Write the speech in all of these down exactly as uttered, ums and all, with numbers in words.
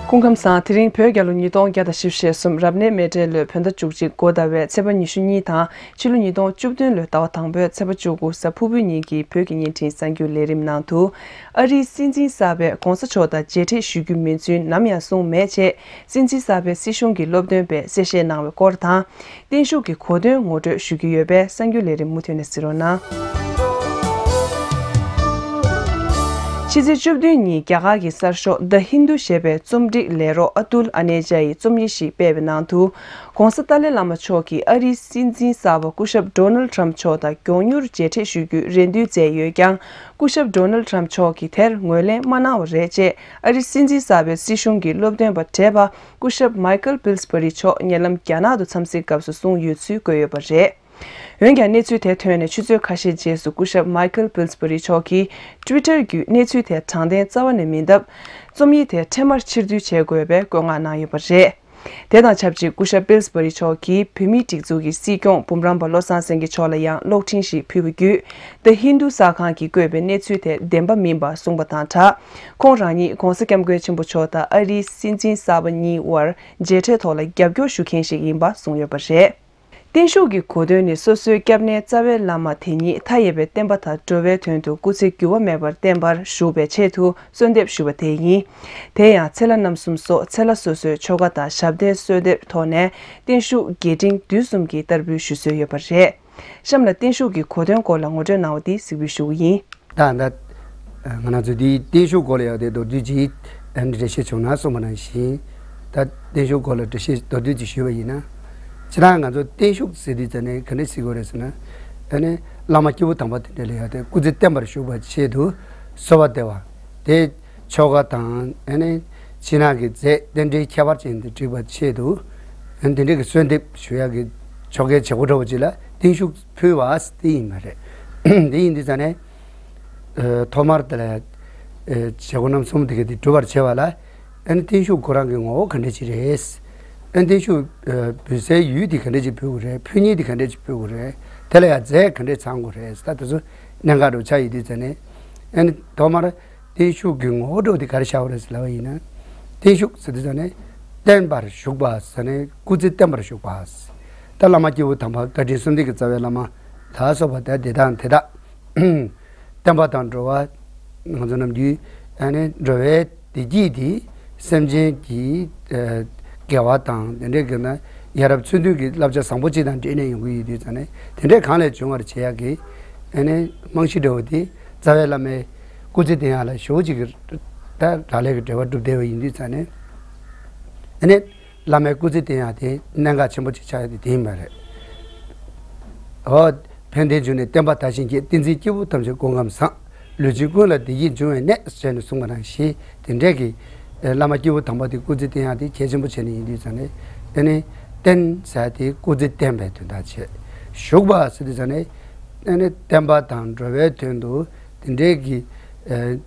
སྐུ་ཁམས་བཟང་། དེ་རིང་བོད་རྒྱལ་ལོ་ཉིས་སྟོང་བརྒྱ་དང་བཞི་བཅུ་ཞེ་གསུམ་རབ་གནས་མེ་སྤྲེལ་ལོའི་བོད་ཟླ་བཅུ་གཅིག་འགོ་ཟླ་བའི་ཚེས་པ་ཉི་ཤུ་གཉིས་དང་ཕྱི་ལོ་ཉིས་སྟོང་བཅུ་བདུན་ལོའི་ཟླ་བ་དང་པོའི་ཚེས་པ་བཅུ་དགུ་གཟའ་ཕུར་བུའི་ཉིན་གྱི་བོད་ཀྱི་བརྙན་འཕྲིན་གསར་འགྱུར་ལས་རིམ་ནང་དུ། ཨ་རིའི་སྲིད་འཛིན་གསར་པས་༧གོང་ས་མཆོག་དང་མཇལ་འཕྲད་ཞུ་རྒྱུ་མིན་ཚུལ་ནམ་ཡང་གསུངས་མེད་ཅེས་སྲིད་འཛིན་གསར་པའི་སྲིད་གཞུང་གི་སློབ་སྟོན་པས་གསལ་བཤད་གནང་བའི་སྐོར་དང་། བརྟན་བཞུགས་ཀྱི་གོ་སྟོན་ངོ་སྤྲོད་ཞུ་རྒྱུ་ཡོད་པས་གསར་འགྱུར་ལས་རིམ་མུ་མཐུད་ནས་གཟིགས་རོགས་གནང་། ཕྱི་ཚེས་བཅུ་བདུན་ཉིན་རྒྱ་གར་གྱི་གསར་ཤོག་The Hindu ཞེས་པའི་རྩོམ་སྒྲིག་ལས་རོགས་ཨ་ཏུལ་ཨ་ནེ་ཇཱ་ཡིས་རྩོམ་ཡིག་ཞིག་སྤེལ་བའི་ནང་དུ། ༧གོང་ས་ཏཱ་ལའི་བླ་མ་མཆོག་གིས་ཨ་རིའི་སྲིད་འཛིན་གསར་པ་སྐུ་ཞབས་Donald Trump མཆོག་དང་མགྱོགས་མྱུར་མཇལ་འཕྲད་ཞུ་རྒྱུའི་རེ་འདུན་བསྩལ་ཡོད་ཀྱང་། སྐུ་ཞབས་Donald Trump མཆོག་གིས་དེར་ངོས་ལེན་མ་གནང་བ་རེད་ཅེས་ཨ་རིའི་སྲིད་འཛིན་གསར་པའི་སྲིད་གཞུང་གི་སློབ་སྟོན་པ་གྲས་པ་སྐུ་ཞབས་Michael Pillsbury མཆོག་ཉེ་ལམ་རྒྱ་ནག་ཏུ་འཚམས་གཟིགས་སྐབས་སུ་གསུངས་ཡོད་ཚུལ་བཀོད་ཡོད་པ་རེད། འོན་ཀྱང་གནས་ཚུལ་དེ་ཐོན་ནས་ཆུ་ཚོད་ཁ་ཤས་རྗེས་སུ་སྐུ་ཞབས་Michael Pillsbury མཆོག་གིས་Twitter བརྒྱུད་གནས་ཚུལ་དེ་དྲང་བདེན་རྩ་བ་ནས་མིན་སྟབས། རྩོམ་ཡིག་དེ་འཕྲལ་མར་ཕྱིར་བསྡུ་བྱེད་དགོས་པའི་བཀོད་མངགས་གནང་ཡོད་པ་རེད། དེ་དང་ཆབས་ཅིག་སྐུ་ཞབས་Pillsbury མཆོག་གིས་བོད་མིའི་སྒྲིག་འཛུགས་ཀྱི་སྲིད་སྐྱོང་འབུམ་རམས་པ་བློ་བཟང་སེང་གེ་མཆོག་ལ་ཡང་གློག་འཕྲིན་ཞིག་ཕུལ་བ་བརྒྱུད། The Hindu གསར་ཁང་གིས་བཀོད་པའི་གནས་ཚུལ་དེ་བདེན་པ་མིན་པ་གསུངས་པ་དང་སྦྲགས། ཁོང་རང་ཉིད་༧གོང་ས་༧སྐྱབས་མགོན་ཆེན་པོ་མཆོག་དང་ཨ་རིའི་སྲིད་འཛིན་གསར་པ་གཉིས་དབར་མཇལ་འཕྲད་ཐོག་ལ་རྒྱབ་སྐྱོར་ཞུ་མཁན་ཞིག་ཡིན་པ་གསུངས་ཡོད་པ་རེད། བརྟན་བཞུགས་ཀྱི་གོ་སྟོན་ནི་སོ་སོའི་སྐྱབས་གནས་རྩ་བའི་བླ་མ་དེ་ཉིད་མཐའ་ཡས་པའི་བསྟན་པ་དང་འགྲོ་བའི་དོན་དུ་སྐུ་ཚེ་འགྱུར་བ་མེད་པར་བརྟན་པར་བཞུགས་པའི་ཆེད་དུ་གསོལ་འདེབས་ཞུ་བ་དེ་ཡིན། དེ་ཡང་ཚེ་ལྷ་རྣམ་གསུམ་སོགས་ཚེ་ལྷ་སོ་སོའི་ཆོ་ག་དང་ཞབས་བརྟན་གསོལ་འདེབས་ཐོག་ནས་བརྟན་བཞུགས་རྒྱས་འབྲིང་བསྡུས་གསུམ་གྱི་བསྟར་འབུལ་ཞུ་སྲོལ་ཡོད་པ་རེད། གཤམ་ལ་བརྟན་བཞུགས་ཀྱི་གོ་སྟོན་སྐོར་ལ་ངོ་སྤྲོད་གནང་བ་འདི་གཟིགས་འབུལ་ཞུ་གི་ཡིན། ད་ད། ང་རང་ཚོ་འདིའི་བརྟན་བཞུགས་སྐོར་ལ་ཡང་དེ་མདོར་བསྡུས་ཅིག་འགྲེལ་བཤད་བྱུང་ན་གསུངས་པ་ནང་བཞིན། ད་བརྟན་བཞུགས་སྐོར་ལ་འགྲེལ་བཤད་མདོར་བསྡུས་ཅིག་ཞུས་པ་ཡིན་ན། སྤྱིར་བཏང་ང་ཚོ་བརྟན་བཞུགས་ཟེར་དུས་ཙམ་ནས་ག་འདྲ་ཟེར་དགོས་རེད་ཟེར་ན། ཨ་ནི་བླ་མ་སྐྱེས་བུ་དམ་པ་དེ་འདྲ་ལ་ཡང་དེ་སྐུ་ཚེ་བརྟན་པར་བཞུགས་པ་ཆེད་དུ་གསོལ་བ་འདེབས་པ། དེ་ཆོ་ག་དང་ཨ་ནི་ཕྱི་ནང་གི་རྫས་རྟེན་འབྲེལ་ཁྱད་པར་ཅན་དུ་བསྒྲིགས་པ་ཆེད་དུ། ཨ་ནི་དེ་འདྲའི་གི་གསོལ་འདེབས་ཞུ་ཡག་གི་ཆོ་གའི་བྱེད་སྒོ་འདྲ་བོ་ཅིག་ལ་བརྟན་བཞུགས་ཕུལ་བ་དེ་ཡིན་པ་རེད། དེ་ཡིན་དུས་ཙམ་ནས། ཐོག་མར་དེ་ལ་བྱེད་སྒོ་རྣམ་གསུམ་དེ་ག་དེ་སྒྲུབ་པར་བྱེད་པ་ལ། ཨ་ནི་བརྟན་བཞུགས་ཁོ་རང་གི་ངོ་བོ་ག་འདྲ་ཅིག་རེད། ཨ་ནི་བརྟན་བཞུགས་འབུལ་སའི་ཡུལ་དེ་ག་འདྲ་ཅིག་ཕུལ་དགོས་རེད། ཕུལ་སྙིང་དེ་ག་འདྲ་ཅིག་ཕུལ་དགོས་རེད། དེ་ལ་ཡང་རྫས་ག་འདྲ་ཚང་དགོས་རེད། ད་དེ་ཚོ་གནད་འགག་འདྲ་བོ་ཆགས་ཡོད་དུས་ཙམ་ནས། ཨ་ནི་ཐོག་མར་བརྟན་བཞུགས་ཀྱི་ངོ་བོ་འདྲ་བོ་དེ་ག་རེ་བཞག་པ་རེད་ཟེར་ལབ་པ་ཡིན་ན། བརྟན་བཞུགས་ཟེར་དུས་ཙམ་ནས་བརྟན་པར་བཞུགས་པ་ཟེར་ནས་སྐུ་ཚེ་བརྟན་པར་བཞུགས་པ། ད་བླ་མ་སྐྱེས་བུ་དམ་པ་བཀའ་དྲིན་གསུམ་ལྡན་གྱི་རྩ་བའི་བླ་མ་ལ་སོགས་པ་དེ་དེ་དང་དེ་དག་བསྟན་པ་དང་འགྲོ་བ། ང་ཚོ་ནམ་རྒྱུན་ཨ་ནི་འགྲོ་བའི་བདེ་སྐྱིད་དེ་སེམས་ཅན་གྱི་ཨ་དགེ་བ་དང་དེ་འདྲའི་གི་ན་ཡ་རབས་ཚུལ་མཐུན་གྱི་བསླབ་བྱ་བཟང་པོ་ཅིག་དང་འབྲེལ་ནས་ཡོང་གི་ཡོད་དུས་ཙང་ནས། དེ་འདྲའི་གང་ལས་བྱུང་བར་བྱེད་ཡག་གི་ཨ་ནི་རྨང་གཞི་འདྲ་བོ་དེ་རྩ་བའི་བླ་མའི་སྐུ་ཚེ་བརྟན་ཡག་ལ་ཞེ་པོ་ཅིག་གི་ད་རག་ལས་ཀྱི་འབྲེལ་བ་གྲུབ་བསྡད་པ་ཡིན་དུས་ཙང་ནས། ཨ་ནི། བླ་མའི་སྐུ་ཚེ་བརྟན་ཡག་དེ་གནད་འགག་ཆེན་པོ་ཅིག་ཆགས་ཡག་དེ་དེ་ཡིན་པ་རེད། འོ། ཕན་བདེའི་འབྱུང་གནས་བསྟན་པ་དར་ཞིང་རྒྱས། བསྟན་འཛིན་སྐྱེས་བུ་ཐམས་ཅད་སྐུ་ཁམས་བཟང་། ལུས་ཅན་ཀུན་ལ་བདེ་སྐྱིད་འབྱུང་བའི་གནས་ཟེར་ནས་གསུངས་པ་ནང་བཞིན། དེ་འདྲའི་གི་བླ་མ་སྐྱེས་བུ་དམ་པ་དེ་སྐུ་ཚེ་བརྟན་ཡག་དེ་གལ་ཆེན་པོ་བྱས་ནས་ཡིན་དུས་ཙང་ནས། ཨ་ནི། བརྟན་ཟེར་དེ་སྐུ་ཚེ་བརྟན་པའི་དོན་དག་བྱས། བཞུགས་པ་ཟེར་དུས་ཙང་ནས། ཨ་ནི་བསྟན་པ་དང་འགྲོ་བའི་དོན་དུ་དེ་འདྲའི་གི། ཨ།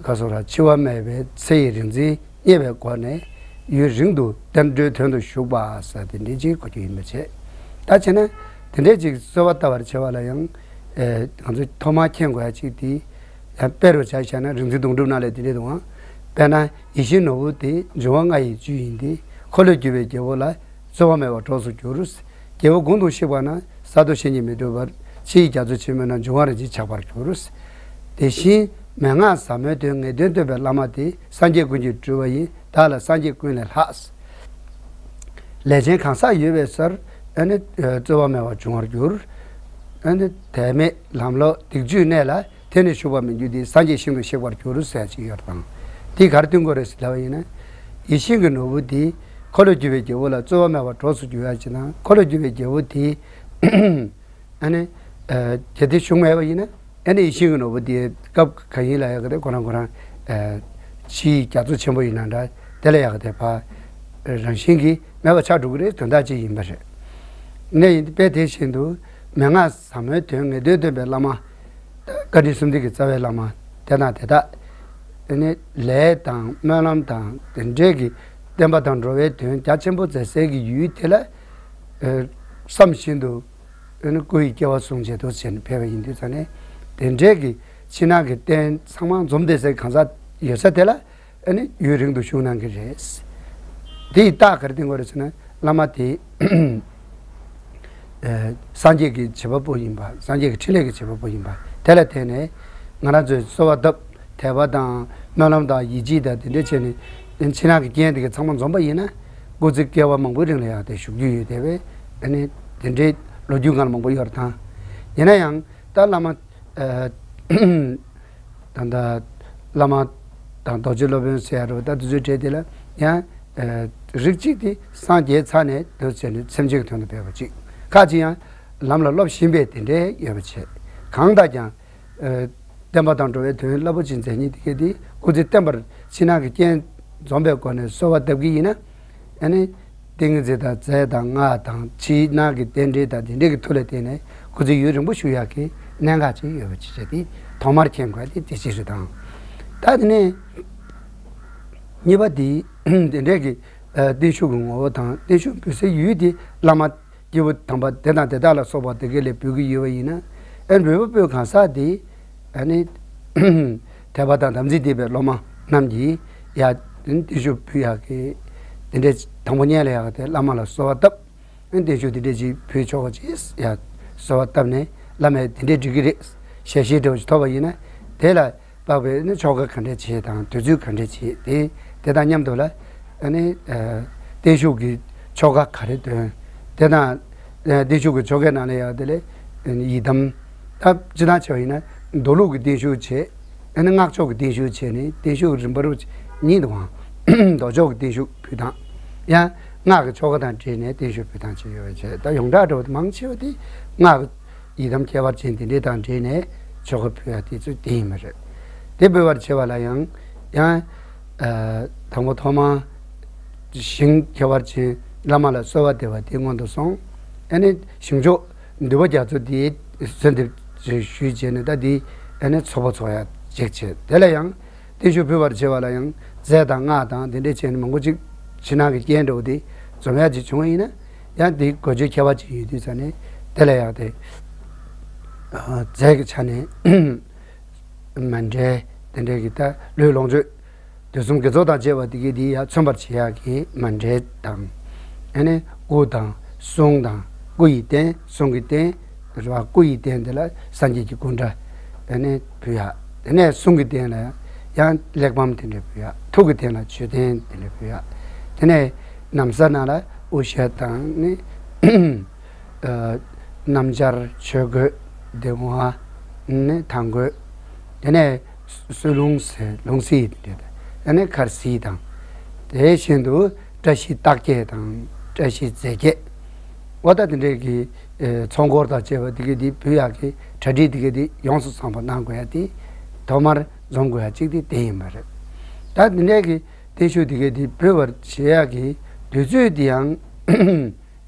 ག་སོགས་ར་འཆི་བ་མེད་པའི་ཚེ་ཡི་རིག་འཛིན་བརྙེས་པའི་སྒོ་ནས་ཡུན་རིང་དུ་བསྟན་འགྲོའི་དོན་དུ་བཞུགས་པ་ཟེར་དེ་འདྲའི་ཅིག་གོ་རྒྱུ་ཡིན་པ་བྱས། ད་བྱས་ན་དེ་འདྲའི་ཅིག་གསོལ་བ་བཏབ་པར་བྱེད་པ་ལ་ཡང་། ཨེ། ང་ཚོས་ཐོག་མར་མཁྱེན་དགོས་ཡ་ཅིག་དེ། ཡང་དཔེ་རུ་ཆ་བཞག་ན་རིག་འཛིན་སྡོང་གྲུབ་ནང་ལས་དེ་འདྲའི་འདུག་ཨང་། དཔེར་ན་ཡིད་བཞིན་ནོར་བུ་དེ་འབྱུང་བ་ལྔ་ཡི་བཅུད་ཡིན་ཏེ། འཁོར་ལོས་སྒྱུར་བའི་རྒྱལ་པོ་ལ། རྩོལ་བ་མེད་པར་གྲོགས་སུ་འགྱུར། རྒྱལ་པོ་དགུང་དུ་གཤེགས་པ་ན། གསར་དུ་གཤེགས་ཉིད་མི་འགྲུབ་པར། ཕྱི་ཡི་རྒྱ་མཚོ་ཆེན་མོའི་ནང་། འབྱུང་བ་རིན་ཆེན་ཆགས་པར་འགྱུར། དེ་བཞིན་མན་ངག་ཟབ་མོའི་དོན་ངེས་དོན་སྟོན་པའི་བླ་མ་དེ། སངས་རྒྱས་ཀུན་གྱི་སྤྲུལ་པ་ཡིན། བདག་ལ་སངས་རྒྱས་ཀུན་ལས་ལྷག། ལས་ཅན་གང་ཟག་ཡོད་པའི་སར། ཨ་ནི་རྩོལ་བ་མེད་པར་འབྱུང་བར་འགྱུར། ཨ་ནི་དལ་མེད་ལམ་ལོག་སྡིག་སྤྱོད་གནས་ལ། དེ་ནི་ཞུགས་པར་མི་འགྱུར་ཏེ། སངས་རྒྱས་ཞིང་དུ་གཤེགས་པར་འགྱུར་ཟེར་ཅིག་ཡོད་དང་། དེ་ག་རེ་སྟོན་དགོས་རེད་ཟེར་ལབ་པ་ཡིན་ན། ཡིད་བཞིན་གྱི་ནོར་བུ་དེ། འཁོར་ལོས་སྒྱུར་བའི་རྒྱལ་པོ་ལ་རྩོལ་བ་མེད་པར་གྲོགས་སུ་འགྱུར་ཡ་ཅིག་དང་། འཁོར་ལོས་སྒྱུར་བའི་རྒྱལ་པོ་དེ། ཨ་ནི། ཨ། གལ་ཏེ་བྱུང་མེད་པ་ཡིན་ན། ཨ་ནི་ཡིད་བཞིན་གྱི་ནོར་བུ་དེ་སྐབས་གང་ཡིན་ལ་ཡ་ག་དེ་ཁོ་རང་ཁོ་རང་། ཨ། ཕྱིའི་རྒྱ་མཚོ་ཆེན་པོ་ཡིན་ན་འདྲ། དེ་ལ་ཡ་ག་དེ་ཕར། རང་བཞིན་གྱིས་མེད་པ་ཆགས་འགྲོ་གི་རེད། དོན་དག་ཅིག་ཡིན་པ་རེད། གནས་ཡིན་དཔེ་དེ་བཞིན་དུ། མན་ངག་ཟབ་མོའི་དོན་ངེས་དོན་སྟོན་པའི་བླ་མ། བཀའ་དྲིན་གསུམ་ལྡན་གྱི་རྩ་བའི་བླ་མ་དེ་དང་དེ་དག་ནི་ལས་དང་སྨོན་ལམ་དང་དེ་འདྲའི་གི་བསྟན་པ་དང་འགྲོ་བའི་དོན་རྒྱ་ཆེན་པོ་མཛད་སའི་གི་ཡུལ་དེ་ལ། ཨ། བསམ་བཞིན་དུ་ཨ་ནི་སྐུ་ཡི་སྐྱེ་བ་བཟུང་བྱས་འདུག་ཟེར་ནས་ཕེབས་པ་ཡིན་དུས་ཙང་ནས། དེ་འདྲའི་གི་ཕྱི་ནང་གི་རྟེན་ཚང་མ་འཛོམས་བསྡད་སའི་གང་ཟག་ཡོད་ས་དེ་ལ། ཨ་ནི་ཡུན་རིང་དུ་བཞུགས་གནང་གི་རེད། དེ་ཡི་རྟགས་ག་རེ་བསྟན་དགོས་རེད་ཟེར་ན། བླ་མ་དེ་ཨ་སངས་རྒྱས་ཀྱི་བྱེད་པ་པོ་ཡིན་པ། སངས་རྒྱས་ཀྱི་འཕྲིན་ལས་ཀྱི་བྱེད་པ་པོ་ཡིན་པ། དེ་ལ་བརྟེན་ནས་ང་རང་ཚོས་གསོལ་བ་བཏབ། དད་པ་དང་སྨོན་ལམ་དང་ཡིད་ཆེས་དང་དེ་འདྲ་བྱས་ནས་ཕྱི་ནང་གི་རྐྱེན་དེ་ག་ཚང་མ་འཛོམས་པ་ཡིན་ན། སྐུ་ཚེ་བསྐལ་པ་མང་པོའི་རིང་ལ་ཡང་དེ་བཞུགས་རྒྱུ་ཡོད། དེ་བས་ཨ་ནི་དེ་འདྲའི་ལོ་རྒྱུས་སྒང་ལ་མང་པོ་ཡོད་རེད་དང་། ཡིན་ན་ཡང་ད་བླ་མ་ཨ་ད་ལྟ་བླ་མ་དང་རྡོ་རྗེ་སློབ་དཔོན་ཟེར་ཡ་རེད་པ། ད་དེ་ཚོའི་གྲས་དེ་ལ་ཡང་ཨ་རིགས་གཅིག་དེ་སངས་རྒྱས་ཚར་ནས་དེ་བྱས་ནས་སེམས་ཅན་གྱི་དོན་དུ་ཕེབས་པ་གཅིག། ཁ་ཅིག་ཡང་ལམ་ལ་སློབ་བཞིན་པའི་དེ་འདྲའི་ཡོད་པ་བྱས། གང་ལྟར་ཀྱང་ཨ་བསྟན་པ་དང་འགྲོ་བའི་དོན་རླབས་པོ་ཆེ་མཛད་མཁན་དེ་གས་དེ་སྐུ་ཚེ་བརྟན་པར་ཕྱི་ནང་གི་རྐྱེན་འཛོམས་པའི་སྒོ་ནས་གསོལ་བ་བཏབ་ཀྱི་ཡིན་ན། ཨ་ནི་ཏིང་ངེ་འཛིན་དང་རྫས་དང་སྔགས་དང་ཕྱི་ནང་གི་རྟེན་འབྲེལ་དང་དེ་འདྲའི་གི་མཐུ་ལ་བརྟེན་ནས་སྐུ་ཚེ་ཡུན་རིང་པོ་བཞུགས་ཡག་གི་གནད་འགག་ཅིག་ཡོད་པ་ཅིག་བྱས་ཏེ། ཐོག་མར་མཁྱེན་དགོས་དེ་དེ་ཅིག་རེད་དང་། ད་དེ་ནས་གཉིས་པ་དེ་དེ་འདྲའི་གི་ཨ་བརྟན་བཞུགས་ཀྱི་ངོ་བོ་དང་། བརྟན་བཞུགས་འབུལ་སའི་ཡུལ་དེ་བླ་མ་སྐྱེས་བུ་དམ་པ་དེ་དང་དེ་དག་ལ་སོགས་པ་དེ་ག་ལ་འབུལ་གྱི་ཡོད་པ་ཡིན་ན། ཨ་འབུལ་བ་པོའི་གང་ཟག་དེ་ཨ་ནི་དད་པ་དང་དམ་ཚིག་ལྡན་པའི་སློབ་མ་རྣམས་ཀྱིས་ཡ་བརྟན་བཞུགས་ཕུལ་ཡག་གི་དེ་འདྲའི་དང་པོ་ཉིད་ལ་ཡག་དེ་བླ་མ་ལ་གསོལ་བ་བཏབ། ཨ་བརྟན་བཞུགས་དེ་འདྲ་ཅིག་ཕུལ་ཆོག་པ་ཅིག་ཡ་གསོལ་བ་བཏབ་ནས་བླ་མས་དེ་འདྲ་འགྲིག་གི་རེད། ཞལ་བཞེས་འདྲ་བོ་ཞིག་ཐོབ་པ་ཡིན་ན། དེ་ལ་དཔག་པའི་ནི་ཆོ་ག་ག་འདྲ་བྱེད་དང་། དུས་ཚོད་ག་འདྲ་བྱེད་དེ། དེ་དང་མཉམ་དུ་ལ་ཨ་ནི་ཨ་བརྟན་བཞུགས་ཀྱི་ཆོ་ག་ག་རེ་འདོན། དེ་དང་ཨ་བརྟན་བཞུགས་ཀྱི་ཆོ་གའི་ནང་ལ་ཡང་དེ་ལས་ཡི་དམ། ད་སྤྱིར་བཏང་བྱས་པ་ཡིན་ན་མདོ་ལུགས་ཀྱི་བརྟན་བཞུགས་བྱས། ཨ་ནི་སྔགས་ཕྱོགས་ཀྱི་བརྟན་བཞུགས་བྱས་ནས་བརྟན་བཞུགས་རིམ་པ་རུ་གཉིས་འདུག་ག་མདོ་ཕྱོགས་ཀྱི་བརྟན་བཞུགས་ཕུལ་སྟངས། ཡང་སྔགས་ཀྱི་ཆོ་ག་དང་འབྲེལ་ནས་བརྟན་བཞུགས་ཕུལ་སྟངས་བྱས་ཡོད་པ་བྱས། ད་ཡོངས་གྲགས་འདྲ་བོ་མང་ཆེ་བ་དེ་སྔགས་ཡི་དམ་ཁྱད་པར་ཅན་དེ་འདྲས་དང་འབྲེལ་ནས་ཆོ་ག་ཕུལ་ཡ་དེ་ཚོ་དེ་ཡིན་པ་རེད། དེ་འབུལ་བར་བྱེད་པ་ལ་ཡང་ཡང་ཨ་དང་པོ་ཐོག་མར་ཞིང་ཁྱད་པར་ཅན་བླ་མ་ལ་གསོལ་བ་འདེབས་པ་དེ་སྔོན་དུ་སོང་། ཨ་ནི་ཞིང་མཆོག་འདུས་པ་རྒྱ་མཚོ་དེའི་གསོལ་འདེབས་ཞུས་བྱས་ནས། ད་དེ་ཨ་ནི་ཚོགས་པ་ཚོགས་ཡ་ཅིག་བྱས། དེ་ལ་ཡང་བརྟན་བཞུགས་ཕུལ་བར་བྱེད་པ་ལ་ཡང་རྫས་དང་སྔགས་དང་དེ་འདྲས་བྱས་ནས་མང་པོ་ཅིག་ཕྱི་ནང་གི་རྐྱེན་འདྲ་བོ་དེ་འཛོམས་ཡ་ཅིག་བྱུང་བ་ཡིན་ན། ཡང་དེ་དགོས་ཆེད་ཁྱད་པར་ཅན་ཡོད་དུས་ཙང་ནས་དེ་ལ་ཡང་དེ་ཨ་རྫས་ཀྱི་ཆ་ནས་མཎྜལ་དེ་འདྲས་ཀྱི། ད་ལུས་ལོངས་སྤྱོད་དུས་གསུམ་དགེ་ཚོགས་དང་བཅས་པ་དེ་གའི་དེ་ཡང་མཚོན་པར་བྱེད་ཡག་གི་མཎྜལ་དང་། ཨ་ནི་སྐུ་དང་གསུང་དང་། སྐུ་ཡི་རྟེན། གསུང་གི་རྟེན་རེད་པ། སྐུ་ཡི་རྟེན་དེ་ལ་སངས་རྒྱས་ཀྱི་སྐུ་འདྲ་ཨ་ནི་ཕུལ་ཡག་དེ་ནས་གསུང་གི་རྟེན་ལ་ཡང་གླེགས་བམ་དེ་འདྲ་ཕུལ་ཡག་ཐུགས་ཀྱི་རྟེན་ལ་མཆོད་རྟེན་དེ་འདྲ་ཕུལ་ཡག་དེ་ནས་ན་བཟའ་ནང་ལ་དབུ་ཞྭ་དང་ནི་ཨ་སྣམ་སྦྱར། ཆོས་གོས། དེ་ནས་དང་གོས། དེ་ནས་གསོལ་ལྷུང་ཟེར་ལྷུང་བཟེད་དེ་འདྲ། དེ་ནས་འཁར་གསིལ་དང་། དེ་བཞིན་དུ་བཀྲ་ཤིས་རྟགས་བརྒྱད་དང་། བཀྲ་ཤིས་རྫས་བརྒྱད། འོ་ད་དེ་འདྲའི་གི་ཨེ་ཚོགས་འཁོར་དང་བཅས་པ་དེ་གའི་དེ་ཕུལ་ཡག་གི་གྲ་སྒྲིག་དེ་གའི་དེ་ཡོངས་སུ་ཚང་པ་གནང་དགོས་ཡག་དེ་ཐོག་མར་འཛོམས་དགོས་ཡག་གཅིག་དེ་དེ་ཡིན་པ་རེད། ད་དེ་འདྲའི་གི་བརྟན་བཞུགས་དེ་གའི་དེ་ཕུལ་བར་བྱེད་ཡག་གི་དུས་ཚོད་དེ་ཡང་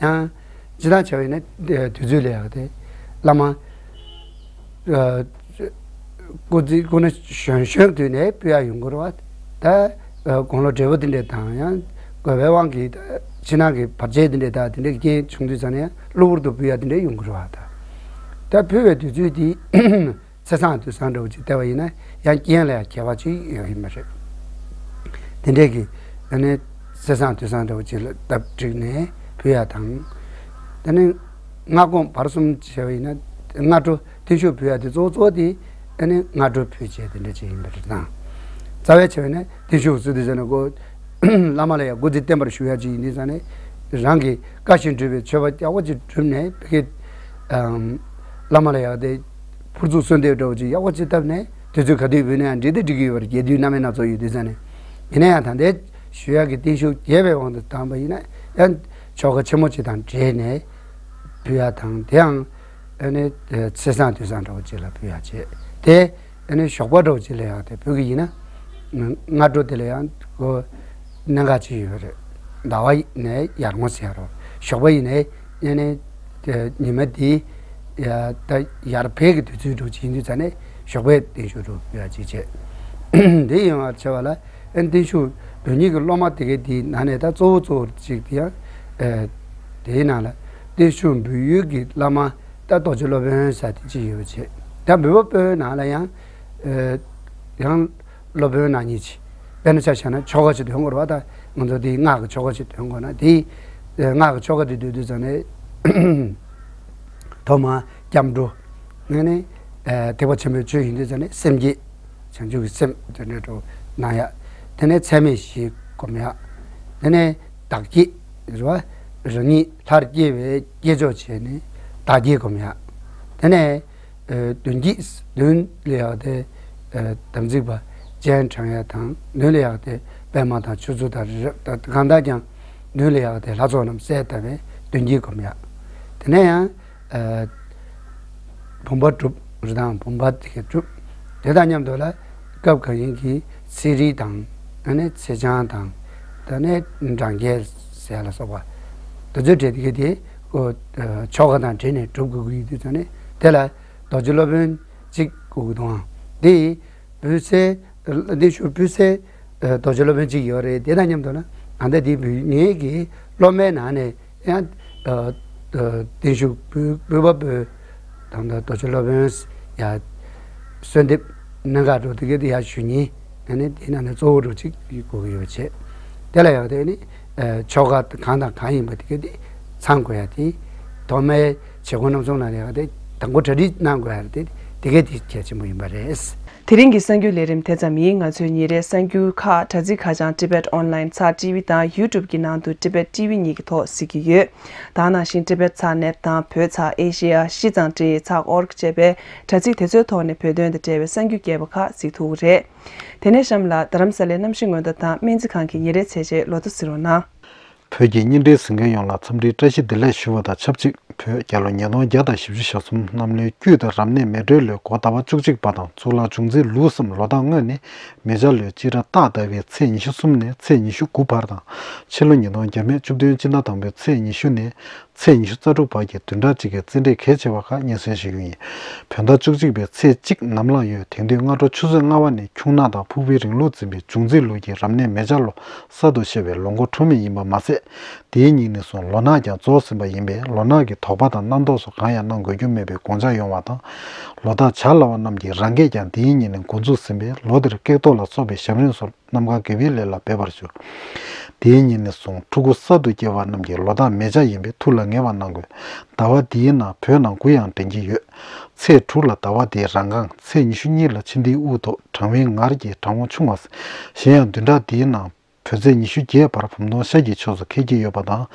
ཡང་སྤྱིར་བཏང་བྱས་པ་ཡིན་ན་དུས་ཚོད་ལ་ཡག་དེ་བླ་མ་ཨ་སྐུ་ཚེ་སྐུ་ན་གཞོན་གཞོན་དུས་ནས་ཕུལ་ཡག་ཡོང་གི་རེད་པ། ད་ཨ་དགུང་ལོ་བགྲེས་པོ་དེ་འདྲས་དང་། ཡང་དགོས་པའི་དབང་གིས་ད་ཕྱི་ནང་གི་བར་ཆད་དེ་འདྲས་དང་དེ་འདྲས་ཀྱི་རྐྱེན་བྱུང་དུས་ཙང་ནས་ཡང་གློ་བུར་དུ་ཕུལ་ཡག་དེ་འདྲས་ཡོང་གི་རེད་པ། ད་ད་ཕུལ་བའི་དུས་ཚོད་དེ་ཚེས་བཟང་དུས་བཟང་འདྲ་བོ་ཅིག་བལྟས་པ་ཡིན་ན་ཡང་རྐྱེན་ལ་ཡང་ཁྱད་པར་ཅིག་ཡོད་ཡིན་པ་རེད། དེ་འདྲས་ཀྱི་ཨ་ནི་ཚེས་བཟང་དུས་བཟང་འདྲ་བོ་ཅིག་ལ་སྟབས་བསྒྲིགས་ནས་ཕུལ་ཡག་དང་། དེ་ནས་སྔ་དགོང་བར་གསུམ་བྱས་པ་ཡིན་ན་སྔ་དྲོ་བརྟན་བཞུགས་ཕུལ་ཡག་དེ་གཙོ་བོ་གཙོ་བོ་དེ་ཨ་ནི་སྔ་དྲོ་ཕུལ་བྱས་དེ་འདྲ་ཅིག་ཡིན་པ་རེད་དང་། རྩ་བའི་ཆ་ནས་བརྟན་བཞུགས་ཟེར་དུས་ཙ་ན་ཁོ་བླ་མ་ལ་ཡང་སྐུ་ཚེ་བརྟན་པར་བཞུགས་ཡག་ཅིག་ཡིན་དུས་ཙ་ནས་རང་གི་བཀའ་བཞིན་སྒྲུབ་པའི་མཆོད་པ་ཡག་པོ་ཅིག་བསྒྲུབས་ནས་ཕ་གི་ཨམ་བླ་མ་ལ་ཡང་དེ་ཕུར་ཚུགས་གསོལ་འདེབས་འདྲ་བོ་ཅིག་ཡག་པོ་ཅིག་བཏབ་ནས་དུས་ཚོད་ག་དུས་འབུལ་ན་ཡང་འགྲིག་དང་འགྲིག་གི་ཡོད་པ་རེད། རྒྱས་བསྡུས་རྣམ་པ་སྣ་ཚོགས་ཡོད་དུས་ཙ་ནས། ཡིན་ན་ཡང་ད་ལྟའི་ཞུ་ཡག་གི་བརྟན་བཞུགས་རྒྱས་པའི་དབང་དུ་བཏང་པ་ཡིན་ན་ཡང་ཆོ་ག་ཆེན་མོ་ཅིག་དང་འབྲེལ་ནས་ཕུལ་ཡག་དང་། དེའང་ཨ་ནི་ཚེས་བཟང་དུས་བཟང་འདྲ་བོ་ཅིག་ལ་ཕུལ་ཡག་བྱས། དེ་ཨ་ནི་ཞོགས་པ་འདྲ་བོ་ཅིག་ལ་ཡང་དེ་ཕུལ་གི་ཡིན་ན། སྔ་དྲོ་དེ་ལ་ཡང་ཁོ་གནད་འགག་ཅིག་ཡོད་རེད། ཟླ་བ་ནས་ཡར་ངོ་ཟེར་རོ། ཞོགས་པ་ཡིན་ནའི་ཨ་ནི་དེ་ཉི་མ་དེ་ཡ་ད་ཡར་འཕེལ་གྱི་དུས་ཚོད་འདྲ་བོ་ཅིག་ཡིན་དུས་ཙ་ནས་ཞོགས་པའི་བརྟན་བཞུགས་འདྲ་བོ་ཕུལ་ཡག་ཅིག་བྱས། དེ་ཡིན་པར་བྱས་པ་ལ་ཨ་ནི་བརྟན་བཞུགས་འབུལ་མཁན་གྱི་སློབ་མ་དེ་གའི་དེའི་ནང་ནས་ད་གཙོ་བོ་གཙོ་བོ་ཅིག་དེ་ཡང་ཨ་དེའི་ནང་ལ་བརྟན་བཞུགས་འབུལ་ཡུལ་གྱི་བླ་མ་ད་རྡོ་རྗེ་སློབ་དཔོན་ཟེར་དེ་ཅིག་ཡོད་པ་བྱས། ད་འབུལ་བ་པོའི་ནང་ལ་ཡང་ཨ་ཡང་སློབ་དཔོན་ནག་ཉེས་ཅིག་དཔེར་ན་ཆ་བཞག་ན་ཆོ་ག་ཅིག་འདོན་དགོས་རེད་བ། ད་ང་ཚོ་དེའི་སྔགས་ཀྱི་ཆོ་ག་ཅིག་འདོན་དགོས་ན། དེའི་སྔགས་ཀྱི་ཆོ་ག་དེ་འདོན་དུས་ཙང་ནས་ཐོག་མར་སྐྱབས་འགྲོ། ཨ་ནི་ཨ་ཐེག་པ་ཆེན་པོའི་ཆོས་ཡིན་དུས་ཙང་ནས་སེམས་བསྐྱེད། བྱང་ཆུབ་ཀྱི་སེམས་དེ་འདྲ་འགྲོ་གནང་ཡག་དེ་ནས་ཚད་མེད་བཞི་སྒོམ་ཡག་དེ་ནས་བདག་བསྐྱེད་རེད་བ། རང་ཉིད་ལྷར་སྐྱེ་བའི་སྐྱེས་ཆོག་བྱས་ནས་བདག་བསྐྱེད་སྒོམ་ཡག་དེ་ནས་ཨ་མདུན་བསྐྱེད། མདུན་ལ་ཡག་དེ་ཨ་དམ་ཚིག་པ་སྤྱན་དྲངས་ཡག་དང་། མདུན་ལ་ཡག་དེ་པདྨ་དང་ཆུ་ཚོད་དང་རི་རབ་དང་། གང་ལྟར་ཀྱང་མདུན་ལ་ཡག་དེ་ལྷ་ཚོགས་རྣམས་གསལ་བཏབ་པའི་མདུན་བསྐྱེད་སྒོམ་ཡག་དེ་ནས་ཡང་ཨ་བུམ་པ་སྒྲུབ། རི་དྭགས་བུམ་པ་དེ་ག་སྒྲུབ། དེ་དང་མཉམ་དུ་ལ་སྐབས་གང་ཡིན་གྱི་ཚེ་རིལ་དང་། ཨ་ནི་ཚེ་ཆང་དང་། ད་ནི་འབྲང་རྒྱས་ཟས་ལ་སོགས་པ་དེ་ཚོའི་གྲས་དེ་ག་དེ་ཨོ་ཆོ་ག་དང་འབྲེལ་ནས་སྒྲུབ་དགོས་ཀྱི་ཡོད་དུས་ཙང་ནས། དེ་ལ་རྡོ་རྗེ་སློབ་དཔོན་གཅིག་དགོས་ཀྱི་འདུག་ཨང་། དེ་ཡིས་འབུལ་སའི་བདེ་མཆོག་འབུལ་སའི་རྡོ་རྗེ་སློབ་དཔོན་གཅིག་ཡོད་རེད། དེ་དང་མཉམ་དུ་ན་ད་ལྟ་དེ་འབུལ་ངེད་ཀྱི་སློབ་མའི་ནང་ནས་ཡང་བདེ་མཆོག་འབུལ་འབུལ་བ་འབུལ་དང་། ད་རྡོ་རྗེ་སློབ་དཔོན་ཡ་གསོལ་འདེབས་གནང་ག་འགྲོ་དེ་ག་དེ་ཡ་ཞུ་མཁན་ནི་དེ་ནང་ནས་གཙོ་བོ་འགྲོ་གཅིག་དགོས་ཀྱི་ཡོད་བྱས། དེ་ལ་ཡང་དེ་ནི་ཆོ་ག་གང་དང་གང་ཡིན་པ་དེ་ག་དེ་ཚང་དགོས་ཡ་དེ། ཐོག་མའི་བྱེད་སྒོ་རྣམ་གསུམ་ལ་ཡང་དེ་དང་པོ་གྲ་སྒྲིག་གནང་དགོས་ཡ་དེ་དེ་ག་དེ་གལ་ཆེན་པོ་ཡིན་པ་རེད། དེ་རིང་གི་གསར་འགྱུར་ལས་རིམ་དེ་ཙམ་ཡིན། ང་ཚོའི་ཉིན་རེའི་གསར་འགྱུར་ཁག་དྲ་ཚིགས་ཁ་བྱང་Tibet Online ཚགས་ཊི་ཝི་དང་YouTube གི་ནང་དུ་Tibet T V གཉིས་ཀྱི་ཐོག་གཟིགས་ཀྱི་ཡོད། ད་ནང་བཞིན་Tibet ཚགས་ནེཊ་དང་བོད་ཚགས་Asia Asia ཚགས་org བཅས་པའི་དྲ་ཚིགས་དེ་ཚོའི་ཐོག་ནས་བོད་དོན་དང་འབྲེལ་བའི་གསར་འགྱུར་རྒྱས་པ་ཁག་གཟིགས་ཐུབ་ཀྱི་རེད། དེ་ནས་གཤམ་ལ་རྡ་རམ་ས་ལའི་གནམ་གཤིས་སྔོན་བརྡ་དང་སྨན་རྩིས་ཁང་གི་ཉིན་རེའི་ཚད་ཆེན་ལོ་ཐོ་གཟིགས་རོགས་གནང་། བོད་ཀྱི་བརྙན་འཕྲིན་གཟིགས་མཁན་ཡོངས་ལ་འཚམས་འདྲིའི་བཀྲ་ཤིས་བདེ་ལེགས་ཞུ་བ་དང་ཆབས་ཅིག་བོད་རྒྱལ་ལོ་ཉིས་སྟོང་བརྒྱ་དང་བཞི་བཅུ་ཞེ་གསུམ་གནམ་ལོའི་དཀྱུས་དང་རབ་གནས་མེ་སྤྲེལ་ལོའི་འགོ་ཟླ་བ་བཅུ་གཅིག་པ་དང་གཙུག་ལག་འབྱུང་རྩིས་ལུག་གསུམ་ལོ་རྟགས་དངོས་ནི་མེ་བྱ་ལོའི་སྤྱི་ར་སྟག་ཟླ་བའི་ཚེས་ཉི་ཤུ་གསུམ་ནས་ཚེས་ཉི་ཤུ་དགུ་བར་དང་། ཕྱི་ལོ་ཉིས་སྟོང་བརྒྱ་མེད་བཅུ་བདུན་སྤྱི་ཟླ་དང་པོའི་ཚེས་ཉི་ཤུ་ནས་ཚེས་ཉི་ཤུ་རྩ་དྲུག་བར་གྱི་བདུན་ཕྲག་གཅིག་གི་རྩིས་འབྲས་གལ་ཆེ་བ་ཁག་སྙན་སེང་ཞུ་རྒྱུ་ཡིན། བོད་ཟླ་བཅུ་གཅིག་པའི་ཚེས་གཅིག་ནམ་ལངས་ཡོད། དེང་དུས་སྔ་དྲོ་ཆུ་ཚོད་ལྔ་པ་ནས་ཁྱུང་ནག་དང་ཕུག་པའི་རིང་ལུགས་འཛིན་པའི་འབྱུང་རྩིས་ལུགས་ཀྱི་རབ་གནས་མེ་བྱ་ལོ་གསར་དུ་བཤད་པའི་ལོ་འགོ་འཁྲུངས་མི་ཡིན་པ་མ་ཟད། དེའི་ཉིན་ནས་བཟུང་ལོ་ནག་ཀྱང་རྫོགས་ཟིན་པ་ཡིན་པས། ལོ་ནག་གི་དོགས་པ་དང་རྣམ་རྟོག་སོགས་གང་ཡང་གནང་དགོས་རྒྱུ་མེད་པའི་དགོངས་འཆར་ཡོང་བ་དང་། ལོ་རྟགས་བྱ་སླ་བ་རྣམས་ཀྱིས་རང་སྐད་ཀྱང་དེའི་ཉིན་ནས་འགོ་འཛུགས་ཟིན་པས། ལོ་འདིར་ཀེག་ཏོག་ལ་སོགས་པའི་ཞབས་རིམ་སོགས་རྣམ་དཀར་དགེ་བའི་ལས་ལ་འབད་པར་ཞུ། དེའི་ཉིན་ནས་བཟུང་ཕྲུ་གུ་གསར་དུ་སྐྱེ་བ་རྣམས་ཀྱི་ལོ་རྟགས་མེ་བྱ་ཡིན་པས་ཐུགས་ལ་ངེས་པ་གནང་དགོས། ཟླ་བ་འདིའི་ནང་བོད་ནང་དགུ་ཡང་འདྲེན་གྱི་ཡོད། ཚེས་དྲུག་ལ་ཟླ་བ་འདིའི་རང་རྐང་། ཚེས་ཉི་ཤུ་གཉིས་ལ་ཕྱི་འདིའི་དབུགས་ཐོག་གྲང་བའི་ངར་གྱིས་གྲང་བ་ཆུང་བ། གཞན་ཡང་བདུན་ཕྲག་འདིའི་ནང་བོད་ཚེས་ཉི་ཤུ་བརྒྱད་བར་བུམ་སྟོང་ཤར་གྱི་ཕྱོགས་སུ་འཁེལ་གྱི་ཡོད་པ་དང་།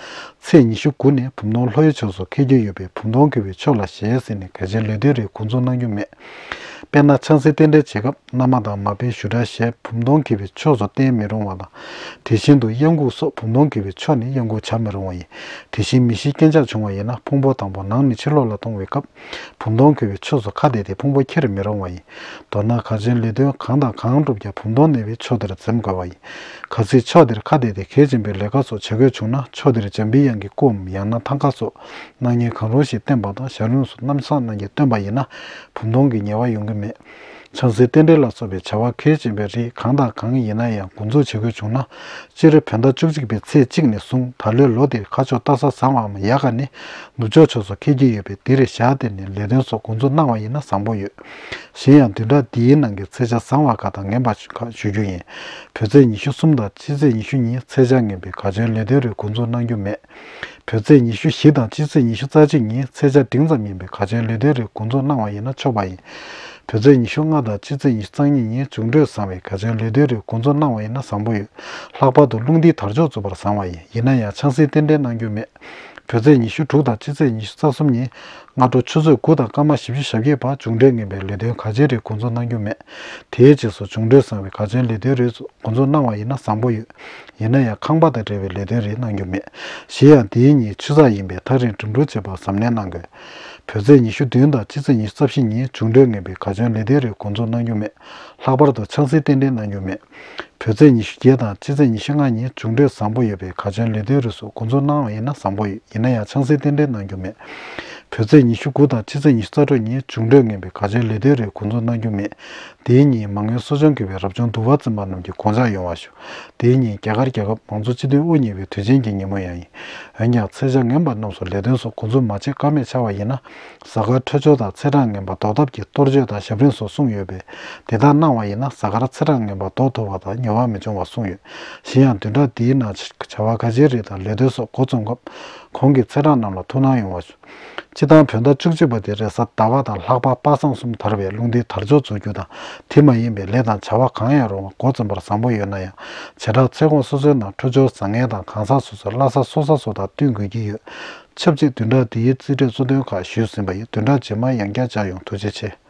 ཚེས་ཉི་ཤུ་དགུ་ནས་བུམ་སྟོང་ལྷོའི་ཕྱོགས་སུ་འཁེལ་གྱི་ཡོད་པས། བུམ་སྟོང་འཁེལ་བའི་ཕྱོགས་ལ་ཞལ་གཟིགས་ནས་གལ་ཆེན་ལས་དོན་རིགས་འགོ་འཛུགས་གནང་རྒྱུ་མེད། དཔེར་ན་ཆང་སའི་རྟེན་འབྲེལ་བྱེད་སྐབས་མནའ་མ་དང་མ་དཔེའི་བཞུ་སྒྲ་ཞལ་བུམ་སྟོང་འཁེལ་བའི་ཕྱོགས་སུ་བསྟན་མི་རུང་བ་དང་། དེ་བཞིན་དུ་གཡང་འགུགས་སོགས་བུམ་སྟོང་འཁེལ་བའི་ཕྱོགས་ནས་གཡང་འགུགས་བྱ་མི་རུང་བ་ཡིན། དེ་བཞིན་མི་ཤི་རྐྱེན་ཆག་བྱུང་བ་ཡིན་ན་ཕུང་པོ་དང་པོ་ནང་ནས་ཕྱི་ལོགས་ལ་གཏོང་བའི་སྐབས། བུམ་སྟོང་འཁེལ་བའི་ཕྱོགས་སུ་ཁ་གཏད་དེ་ཕུང་པོ་འཁྱེར་མི་རུང་བ་ཡིན། མདོར་ན་གལ་ཆེན་ལས་དོན་གང་དང་གང་བསྒྲུབ་ཀྱང་བུམ་སྟོང་གནས་པའི་ཕྱོགས་དེར་འཛེམ་དགོས་པ་ཡིན། གལ་སྲིད་ཕྱོགས་དེར་ཁ་གཏད་དེ་གལ་ཆེན་པོའི་ལས་ཀ་སོགས་བྱ་དགོས་བྱུང་ན་ཕྱོགས་དེར་འཇམ་པའི་དབྱངས་ཀྱི་སྐུའམ་ཡང་ན་ཐང་ཀ་སོགས་སྣང་བརྙན་གང་རུང་ཞིག་བསྟན་པ་དང་། ཞལ་རིམ་སོགས་གནམ་ས་རྣམས་ཀྱིས་སྟོན་པ་ཡིན་ན་བུམ་སྟོང་གི་ཉེས་པ་ཡོང་གི་མེད། ཆང་སའི་རྟེན་འབྲེལ་ལ་སོགས་པའི་བྱ་བ་གལ་ཆེན་པོའི་རིགས་གང་དང་གང་ཡིན་ན་ཡང་འགོ་འཛུགས་བྱེད་དགོས་བྱུང་ན། སྤྱིར་བོད་ཟླ་བཅུ་གཅིག་པའི་ཚེས་གཅིག་ནས་བཟུང་ད་ལོའི་ལོ་འདིར་ཁ་ཕྱོགས་སྟག་གཟའ་བཟང་བའམ་ཡག་ག་ནི་ནུབ་ཕྱོགས་ཕྱོགས་སུ་འཁེལ་གྱི་ཡོད་པས། འདིར་ཞག་དེ་ནས་ལས་དོན་སོགས་འགོ་འཛུགས་གནང་བ་ཡིན་ན་བཟང་པོ་ཡོད། གཞན་ཡང་བདུན་ཕྲག་འདིའི་ནང་གི་ཚེས་ཆ་བཟང་བ་ཁག་དང་ངན་པ་ཁག་ཞུ་རྒྱུ་ཡིན། བོད་ཚེས་ཉི་ཤུ་གསུམ་དང་སྤྱི་ཚེས་ཉི་ཤུ་གཉིས་ཚེས་ཆ་ངན་པས་གལ་ཆེན་ལས་དོན་རིགས་འགོ་འཛུགས་གནང་རྒྱུ་མེད། བོད་ཚེས་ཉི་ཤུ་བཞི་དང་སྤྱི་ཚེས་ཉི་ཤུ་རྩ་གཅིག་ཉིན་ཚེས་ཆ་འབྲིང་ཙམ་ཡིན་པས་གལ་ཆེན་ལས་དོན་རིགས་འགོ་འཛུགས་གནང་བ་ཡིན་ན་ཆོག་པ་ཡིན། བོད་ཚེས་ཉི་ཤུ་ལྔ་དང་སྤྱི་ཚེས་ཉི་ཤུ་རྩ་གཉིས་ཉིན་འབྱུང་འཕྲོད་བཟང་བས་གལ་ཆེན་ལས་དོན་རིགས་འགོ་འཛུགས་གནང་བ་ཡིན་ན་བཟང་པོ་ཡོད། ལྷག་པར་དུ་རླུང་རྟའི་དར་ལྕོག་འཛུགས་པར་བཟང་བ་ཡིན། ཡིན་ན་ཡང་ཆང་སའི་རྟེན་འབྲེལ་གནང་རྒྱུ་མེད། བོད་ཚེས་ཉི་ཤུ་དྲུག་དང་སྤྱི་ཚེས་ཉི་ཤུ་རྩ་གསུམ་ཉིན་སྔ་དྲོ་ཆུ་ཚོད་དགུ་དང་སྐར་མ་བཞི་བཅུ་ཞེ་བརྒྱད་བར་འབྱུང་འཕྲོད་ངན་པས་ལས་དོན་གལ་ཆེན་རིགས་འགོ་འཛུགས་གནང་རྒྱུ་མེད། དེའི་རྗེས་སུ་འབྱུང་འཕྲོད་བཟང་བས་གལ་ཆེན་ལས་དོན་རིགས་སོགས་འགོ་འཛུགས་གནང་བ་ཡིན་ན་བཟང་པོ་ཡོད། ཡིན་ན་ཡང་ཁང་པ་དང་འབྲེལ་བའི་ལས་དོན་རིགས་གནང་རྒྱུ་མེད། གཞན་ཡང་དེའི་ཉིན་ཆུ་ཚགས་ཡིན་པས་ཐག་རིང་འགྲིམ་འགྲུལ་བྱེད་པར་གཟབ་ནན་གནང་དགོས། བོད་ཚེས་ཉི་ཤུ་བདུན་དང་སྤྱི་ཚེས་ཉི་ཤུ་རྩ་བཞི་ཉིན་འབྱུང་འཕྲོད་ངན་པས་གལ་ཆེན་ལས་དོན་རིགས་འགོ་འཛུགས་གནང་རྒྱུ་མེད། ལྷག་པར་དུ་ཆང་སའི་རྟེན་འབྲེལ་གནང་རྒྱུ་མེད། བོད་ཚེས་ཉི་ཤུ་བརྒྱད་དང་སྤྱི་ཚེས་ཉི་ཤུ་ལྔ་ཉིན་འབྱུང་འཕྲོད་བཟང་པོ་ཡོད་པས་གལ་ཆེན་ལས་དོན་རིགས་སོགས་འགོ་འཛུགས་གནང་བ་ཡིན་ན་བཟང་པོ་ཡོད། ཡིན་ན་ཡང་ཆང་སའི་རྟེན་འབྲེལ་གནང་རྒྱུ་མེད། བོད་ཚེས་ཉི་ཤུ་དགུ་དང་ཕྱི་ཚེས་ཉི་ཤུ་རྩ་དྲུག་ཉིན་འབྱུང་འཕྲོད་ངན་པའི་ག་ཚོད་ལས་དོན་རེ་འགོ་འཛུགས་གནང་རྒྱུ་མེད། དེའི་ཉིན་མ་དངུལ་གསོ་སྦྱོང་དགོས་པའི་རབ་བྱུང་འདུལ་བ་འཛིན་པ་རྣམས་ཀྱིས་དགོངས་འཇགས་ཡོང་བ་ཞུ། དེའི་ཉིན་རྒྱ་གར་རྒྱལ་ཁབ་མང་གཙོ་སྤྱི་མཐུན་དབུ་བརྙེས་པའི་དུས་ཆེན་གྱི་ཉིན་མོ་ཡང་ཡིན། འོན་ཀྱང་ཚེས་ཆ་ངན་པ་རྣམས་སུ་ལས་དོན་སོགས་འགོ་འཛུགས་མ་བྱེད་ཀ་མེད་ཆགས་པ་ཡིན་ན། གཟའ་སྐར་འཕྲོད་སྦྱོར་དང་ཚེས་གྲངས་ངན་པ་ཟློག་ཐབས་ཀྱི་གཏོར་བཅོས་དང་ཞབས་རིམ་སོགས་གསུངས་ཡོད་པས། དེ་ལྟར་གནང་བ་ཡིན་ན་གཟའ་སྐར་ཚེས་གྲངས་ངན་པ་ཟློག་ཐུབ་པ་དང་ཉེས་པ་མི་འབྱུང་བ་གསུངས་ཡོད། གཞན་ཡང་བདུན་ཕྲག་འདིའི་ནང་བྱ་བ་གལ་ཆེའི་རིགས་དང་ལས་དོན་སོགས་འགོ་རྩོམ་སྐབས་གོང་གི་ཚེས་གྲངས་རྣམས་ལ་ཐུགས་སྣང་ཡོང་བ་ཞུ། སྤྱིར་བཏང་བོད་ཟླ་བཅུ་གཅིག་པ་དེ་རེས་གཟའ་ཟླ་བ་དང་ལྷག་པ་པ་སངས་གསུམ་དར་བས་རླུང་རྟའི་དར་ལྕོག་རྫོགས་རྒྱུ་དང་དེ་མ་ཡིན་པའི་ལས་དང་བྱ་བ་གང་ཡང་རུང་བ་འགོ་རྩོམ་པར་བཟང་པོ་ཡོད་ན་ཡང་བྱེ་བྲག་ཚེས་གོང་སོ་སོའི་ནང་འཕྲོད་སྦྱོར་བཟང་ངན་དང་གང་ཟག་སོ་སོའི་བླ་གཟའ་སྲོག་གཟའ་སོགས་དང་བསྟུན་དགོས་ཀྱི་ཡོད། ཆབས་ཅིག་བདུན་ཕྲག་འདིའི་རྩིས་འབྲས་གཙོ་དོན་ཁག་ཞུས་ཟིན་པ་ཡིན། བདུན་ཕྲག་རྗེས་མར་ཡང་བསྐྱར་མཇལ་ཡོང་། ཐུགས་རྗེ་ཆེ།